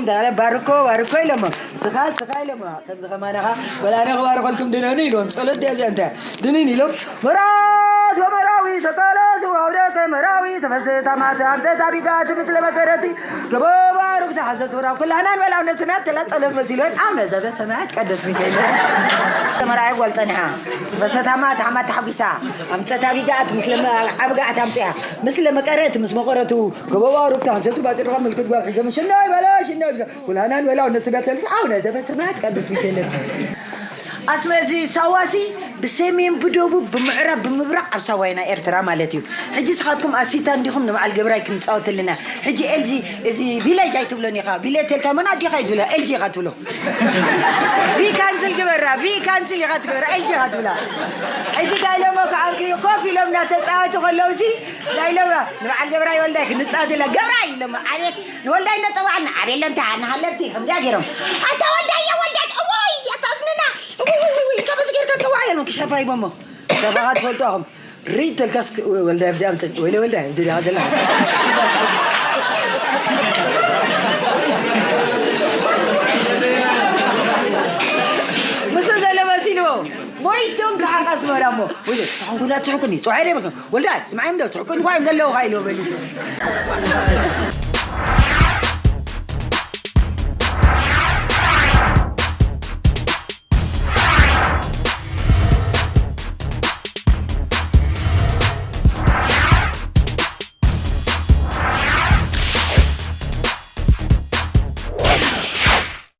እንታይ ባርኮ ባርኮ ኢሎሞ፣ ስኻ ስኻ ኢሎሞ። ከምዚ ከማናኻ ወላ ኣነ ክባርኸልኩም ድነኑ ኢሎም፣ ጸሎት ድያ እዚኣ እንታይ ድንን ኢሎም። መራት ወመራዊ ተቃለሱ ኣውደቀ መራዊ ተፈሰ ታማተ ኣምፀ ታቢጋት ምስለ መከረቲ ገቦ ባሩክ ተሓንሰት ወራ ኩላና ንበላ እምነት ስናት ተላ ጸሎት መሲሎን ኣቡነ ዘበሰማያት ቀደስ ሚካኤል መራዊ ጓል ጸኒሓ ተፈሰ ታማ ተሓማ ተሓጒሳ ኣምፀ ታቢጋት ምስለ መ-፣ ዓብጋዕት ኣምፅያ ምስለ መቀረት ምስ መቐረቱ ገቦ ባሩክ ተሓንሰሱ ባጭርኻ ምልክት ጓል ሒዘ ምሽናይ በለ ሽናይ ብዛ ኩላና ንበላ እምነት ስናት ተላ ኣቡነ ዘበሰማያት ቀደስ ሚካኤል ኣስመዚ ሳዋሲ ብሰሜን ብደቡብ ብምዕራብ ብምብራቕ ኣብ ሳዋ ኢና ኤርትራ ማለት እዩ። ሕጂ ስኻትኩም ኣሲታ እንዲኹም ንበዓል ገብራይ ክንጻወተልና። ሕጂ ኤልጂ እዚ ቪሌጅ ኣይትብሎን ኢኻ። ቪሌጅ ተልካ መን ኣዲኻ እዩ ትብላ? ኤልጂ ኢኻ ትብሎ። ቪ ካንስል ግበራ። ቪ ካንስል ኢኻ ትግበራ። ኤልጂ ኢኻ ትብላ። ሕጂ እንታይ ኢሎሞ ከዓብኪ ኮፍ ኢሎም እናተጻወቱ ከለውሲ እንታይ ኢሎማ ንበዓል ገብራይ ወልዳይ ክንጻወተላ ገብራይ ኢሎማ ኣቤት ንወልዳይ እናጸዋዕና ኣቤሎ እንተ ንሃለብቲ ከምዚኣ ገይሮም ኣታ ወልዳየ ወልዳይ እውይ ኣታ ኣስንና እውይ እውይ እውይ እውይ ካብ እዚ ጌርካ ጸዋዕ እዮም ክሸፋ ሂቦሞ ሸፋኻ ትፈልጡ ኣኹም ሪድ ተልካስ ወልዳይ ኣብዚኣ ኣምፅእ ወይለ ወልዳይ ኣብዚ ዲኻ ዘላ ኣምፅእ ምስ ዘሎ መሲልዎ ሞይቶም ሰሓቕ ኣስመራ እሞ ወይለ ተኾንኩ እንዳትስሕቁኒ ፅባሕ የብልኩም ወልዳይ ስምዓዮም ዶ ስሕቁኒ ኳ እዮም ዘለዉ ኢልዎ መሊሱ